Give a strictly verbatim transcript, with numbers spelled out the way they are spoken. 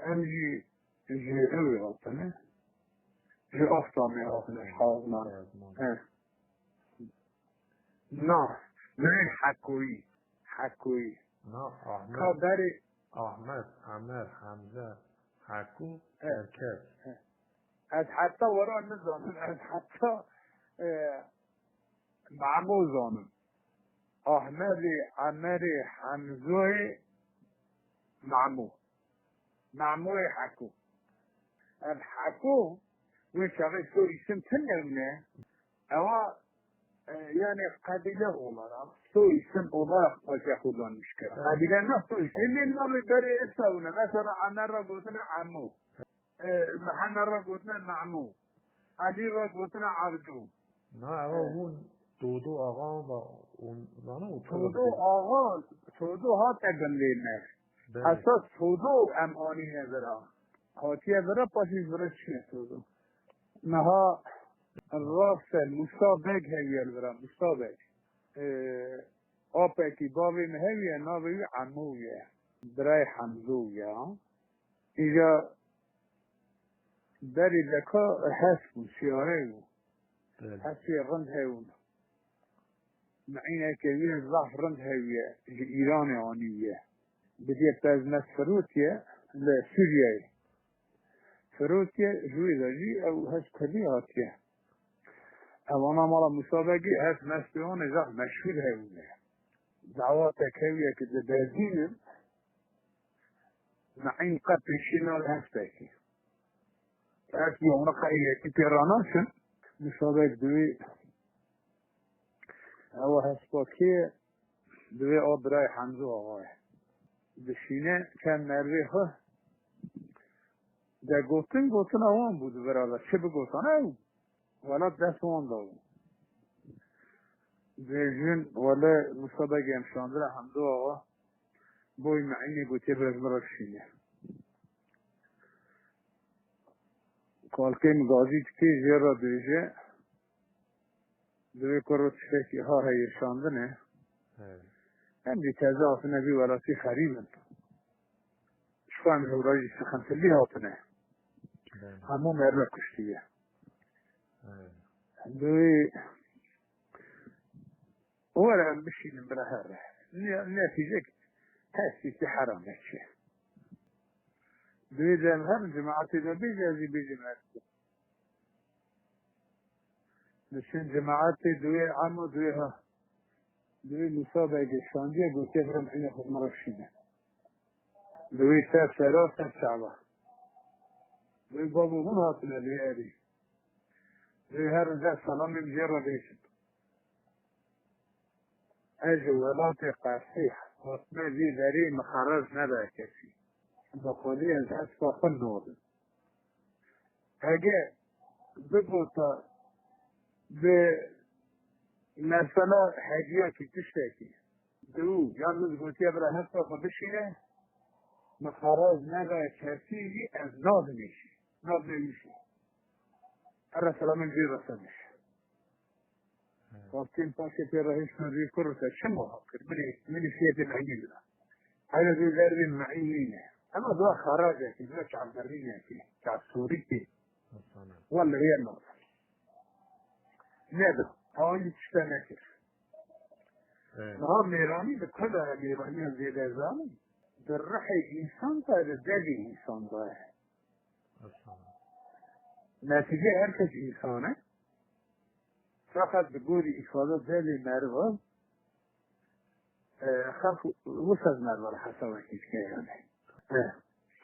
Em jî ji ewê hatine. Ji Axtamê hatine, ji Xazman. Xazman. He. Na, ne Hekoyî. Hekoyî. Na, Ahmet. Ka berê Ahmet, Emer, Hemze, Hekû, He. Çerkez. He. Ez heta wera nizanim, ez heta, e, Memo zanim. Ahmedê, Emerê, Hemzoyê, Memo. Memoyê Heko. Ev Heko, wê çaxê soy îsim tune ne. Ewa, e, yani qebîle olarak, soy îsim olarak paşa kullanmış kir. Qebîle ne soy îsim. Ê navê berê êsa hûn e. Mesela Emer re gotine Emo. E, Mihemed re gotine Memo. Elî re gotine Ebdo. Na, ewa E, hûn Todo Axa da hûn zana û Todo Axa, Todo hate gundê me. Belê. Esas Todo em anîne vira. Hatiye vira, paşê vira çiye Todo. Niha rast e, Musa Beg hewiye li vira, Musa Beg. E, apekî bavê min hewiye, navê wî Emo ye. Birayê Hemzo ye. Îja berî leka hes bû, siyare bû. Belê. Hesê rind hebûn. Mi'îneke wî zaf rind hewiye, ji Îranê anî ye. Bidê pez mez firotiye, li Sûriyeyê. Firotiye, ji wê de jî ew hes kurdî hatiye. Ewana mala Musa Begê hes mez pê wan e, zaf meşhûr hebûne. Dawatek hewiye ki dibezînin, Naîm qe pêşî nade hestekî. Hesbî ona qe yekî pê ranaşin. Musa Beg divê ewa hespa kê ye? Divê a birayê Hemzo Axa ye. Dişîne kem mervê xwe. De gotin, gotina wan bû di vira de. Çi bigotan ew? Welat dest wan da bû. Dibêjin, wele Musa Begê em şandine Hemdo Axa, boy Meînê gotiye, bi ez min re bişîne. Kalkê min gazî dike, jê re dibêje, divê kuro tiştekî ha heye şandine. He. Em jî teze hatine vî welatî xerîb in. Ji xwe em hewra jî sixintilî hatine. He. Hemû merve kuştiye. He. Divê were em bişînin bila here. Ne-, netîcek hestî ki heramek çi. Divê de em herin cemaetê de bêje, ez jî bêjim ez. Diçin cemaetê, divê emo, divê ha. Divê Musa Begê şandiye, gotiye, "Birim hînê xwe min re şîne." Divê ser sera, ser çava. Divê babo min hatine lê erî. Divê herin de selamê min jê re bêjin. Ez ji welatê qersî hatime vî derî, min xerec nede kesî. Bi xwedî ez hespa xwe nadim. Hege bigota bi mesela hediyekî tiştekî, diû ya min gotiye bira hespa xwe bişîne, min xerec neda kesî jî ez nadim îşî. Nadim îşî. Erre selamên jê re semiş. He. Wextên paşê pê re hiştin rî kur te çi muha kir? Minî, minî fiyetê mehînê bira. Hele vê vervê meînî ne. Ema dua xeracekî, dua çavderînekî, çavsûrîkî. Wallahî ema. Nebi. Hawî tişte nekir. He. Niha mêranî bi kula mêraniya zêde zanî. Di rihê însan de, di devê însan de ye. Netîce her kes însan e. Feqet bi gorî îfade devê meriva, e, xelq wisa ji meriva re hesabekî dike yani. E,